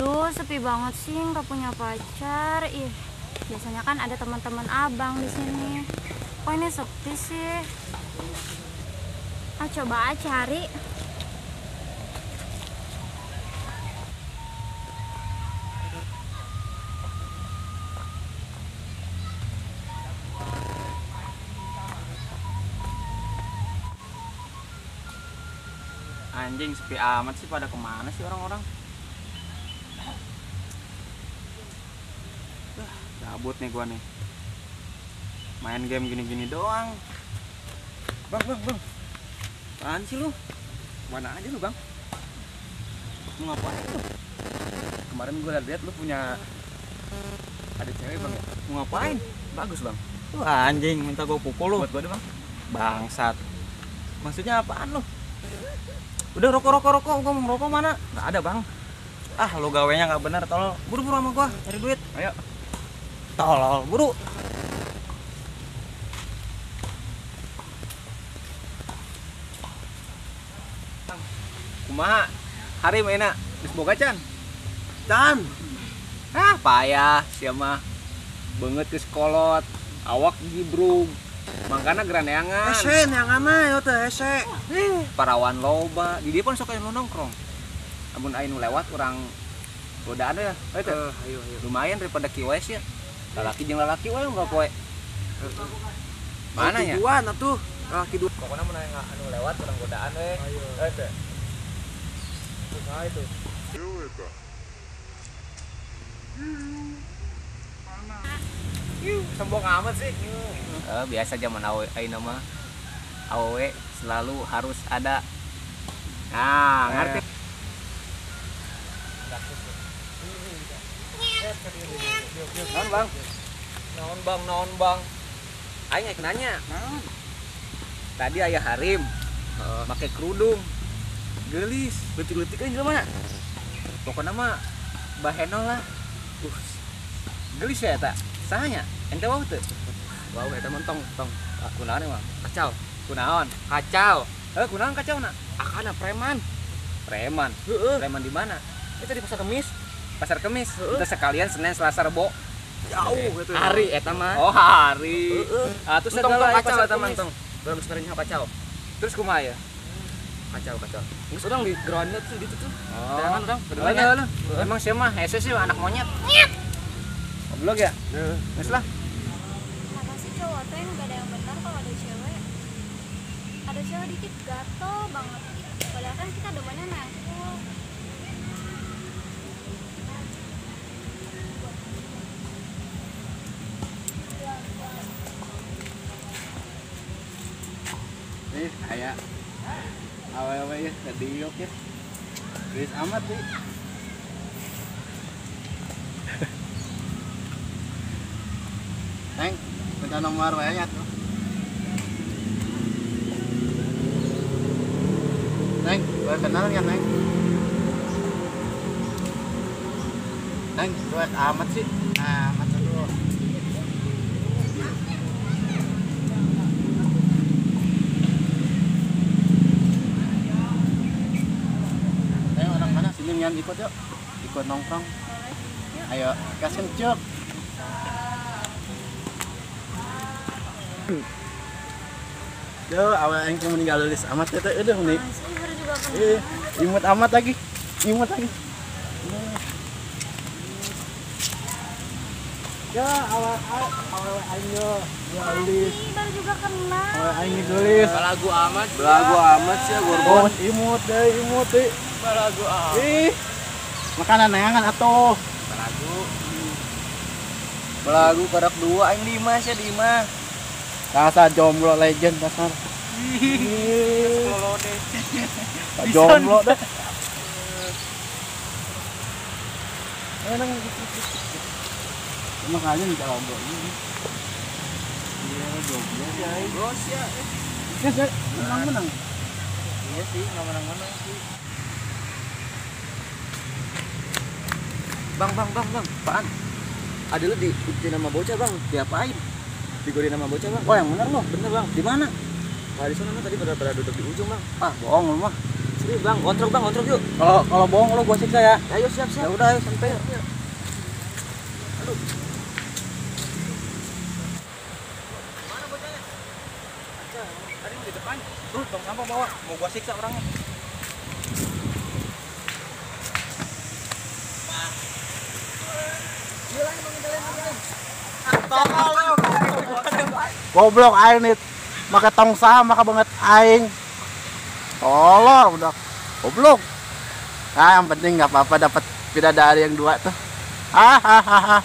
Aduh, sepi banget sih, nggak punya pacar. Ih, biasanya kan ada teman-teman abang di sini. Kok ini sepi sih? Ah, coba cari. Anjing, sepi amat sih, pada kemana sih orang-orang? Gabut nih gua nih. Main game gini-gini doang. Bang, bang, bang. Apaan sih lu? Mana aja lu, Bang? Mau ngapain lu? Kemarin gua lihat lu punya ada cewek, Bang, ya? Mau ngapain? Bagus, Bang. Wah, anjing, minta gua pukul lu. Buat gua deh, Bang. Bangsat. Maksudnya apaan lu? Udah rokok, rokok, rokok. Gua mau ngerokok mana? Nggak ada, Bang. Ah, lu gawenya nggak bener, tolol. Buru-buru sama gua, cari duit. Ayo. Tolol, buru. Kumaha? Hari mainna geus boga can? Can. Ah, payah sia mah. Beungeut geus kolot, awak gibrug. Mangkana geraneangan. Hese neangan mah yo teh hese. Parawan loba. Di dieu pan sok aya nu nongkrong. Amun aya nu lewat urang godaan ya. Ayo teh. Ayo ayo. Lumayan daripada kieu wae sia. Lalaki jeung lalaki wae unggal poe. Mana ya? Tujuan atuh. Lalaki dua. Pokoknya mun aya anu lewat urang godaan we. Ayo. Ayo teh. Nah itu. Sombong amat sih. Biasa zaman ayeuna mah awewe selalu harus ada. Nah, ngerti. Naon, Bang? Naon, Bang? Naon, Bang? Aing rek nanya. Naon? Tadi aya harim. Make kerudung. Geulis, leutik-leutik aja jelema. Pokokna mah baheno lah. Geulis ya eta? Sahanya? Ente wau teu? Wau eta mah tong, tong. Ah, kunaon emang? Kacau. Kunaon? Kacau. Kunaon kacau na? Akana preman. Preman? Heeh. Preman di mana? Itu di Pasar Kemis. Pasar Kemis. Heeh. Itu sekalian Senin, Selasa, Rebo. Jauh gitu. Hari eta mah. Oh, hari. Heeh. Ah, terus tong segala kacau Pasar eta mah Kemis. tong. Belum sebenarnya kacau. Terus kumaha ya? Kacau, kacau. Geus urang di geroannya tuh gitu tuh. Oh. Jangan urang. Bener. Emang sih mah hese sih anak monyet. Nyet. Goblok ya? Heeh. Geus lah. Kenapa sih cowok tuh yang gak ada yang benar kalau ada cewek? Ada cewek dikit gatel banget. Padahal kan kita demennya nangkul. Ih, kayak awewe ya kediok ya. Geus amat sih. Neng, minta nomor WA-nya tuh. Neng, boleh kenal nggak, Neng? Neng, cuek amat sih. Amat tuh. Neng, orang mana? Sini Mian ikut yuk. Ikut nongkrong. Ayo, kasih cuk. Duh, awal aing teh meninggal leulis amat teh eueuh nih. Imut amat lagi. Imut lagi. Ya, awal awal aing yo geulis. Baru juga kenal. Awal aing geulis. Balagu amat. Balagu amat sih gorbon. Oh, imut deui, imut deui. Balagu amat. Ih. Makanan neangan atuh. Balagu. Balagu karak 2 aing 5 sih 5. Dasar jomblo legend dasar. Jomblo deh. Jomblo deh. Enak. Makanya nih jomblo ini. Iya, jomblo sih aing. Bos ya. Ya, menang-menang. Iya sih, enggak menang-menang sih. Bang, bang, bang, bang. Apaan? Ada lu diikutin sama bocah, Bang. Diapain? Digodain sama bocah, Bang. Oh, yang bener lo. Bener, Bang. Di mana? Di sana tadi pada duduk di ujung, Bang. Ah, bohong lu mah. Ih, Bang, kontrol Bang, kontrol yuk. Kalau bohong lo gua siksa ya. Ayo siap, siap. Ya udah, ayo santai. Yuk. Aduh. Mana bocahnya? Tadi di depan. Tuh, tong sampah bawa. Mau gua siksa orangnya. Goblok aing nih. Make tong sampah maka banget aing. Tolol udah. Goblok. Ah, yang penting nggak apa-apa dapat bidadari yang dua tuh. Ah, ah, ah, ah.